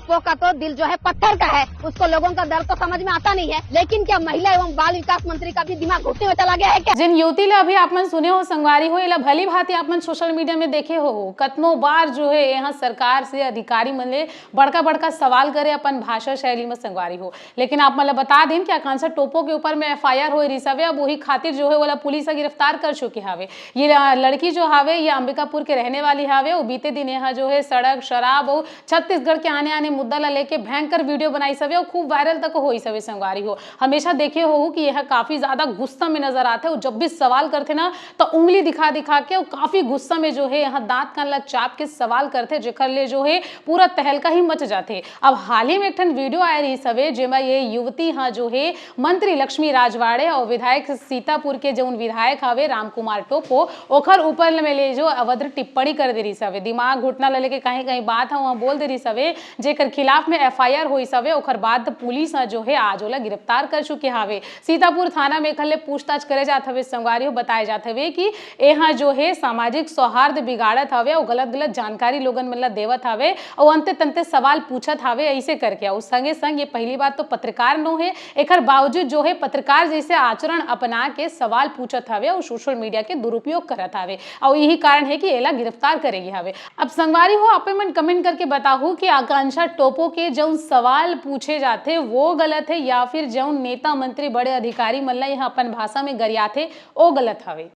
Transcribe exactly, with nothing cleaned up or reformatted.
टोपो का तो दिल जो है पत्थर का है, उसको लोगों का दर्द तो समझ में आता नहीं है। लेकिन क्या महिला एवं बाल विकास मंत्री का भी दिमाग घुटने में चला गया है क्या? जिन युवती ला अभी आप मन सुने हो संगवारी हो, एला भली भांति आप मन सोशल मीडिया में देखे हो, कतनो बार जो है यहाँ सरकार से अधिकारी मन ले बड़का बड़का सवाल करे अपन भाषा शैली में संगवारी हो। लेकिन आप मन ला बता देन कि आकांक्षा टोपो के ऊपर में एफ आई आर होए रिहिस हवे, अब वही खातिर जो है ओला पुलिस ह गिरफ्तार कर चुके हवे। ये ल-, लड़की जो हवे, ये अंबिकापुर के रहने वाली हवे। वो बीते दिन यहाँ जो है सड़क, शराब और छत्तीसगढ़ के आने आने मुद्दा ला लेके भयंकर वीडियो बनाइस हवे और खूब वायरल तक होइस हवे संगवारी हो। हमेशा देखे हो कि यह काफी ज्यादा गुस्सा में नजर आथे और जब भी सवाल करथे ना, तो उंगली दिखा दिखा के और काफी गुस्सा में जो है यहाँ दांत कान ला चाप के सवाल करथे, जेकर ले जो है पूरा तहलका ही मच जाथे। अब हाल ही में एक ठन वीडियो आए रहिस हवे, जेमा ये युवती हा जो है मंत्री लक्ष्मी राजवाड़े और विधायक सीतापुर के जौन विधायक हवे रामकुमार टोपो, ओखर ऊपर में ले जो अभद्र टिप्पणी कर दे रहिस हवे। दिमाग घुटना ल लेके कहीं कहीं बात ह वहाँ बोल दे रहिस हवे, जेकर खिलाफ में एफ आई आर होइस हवे। ओखर बाद पुलिस ह जो है आज ओला गिरफ्तार कर चुके हवे। सीतापुर थाना में एखर ले पूछताछ करे जात हवे संगवारी हो। बताए जात हवे कि एहा जो है सामाजिक सौहार्द बिगाड़त हवे और गलत गलत जानकारी लोगन मन ला देवत हवे और अंते तंते सवाल पूछत हवे ऐसे करके। और संगे संग ये पहली बात तो पत्रकार नो है, एखर बावजूद जो है पत्रकार जैसे आचरण अपना के सवाल पूछत हवे और सोशल मीडिया के दुरुपयोग करत हवे और यही कारण है कि एला गिरफ्तार करे गे हवे। अब संगवारी हो, आप मन कमेंट करके बताहू कि आकांक्षा टोपो के जौन सवाल पूछे जाथे वो गलत है या फिर जौन नेता मंत्री बड़े अधिकारी मन ला यहाँ अपन भाषा में गरियाथे वो गलत हवे।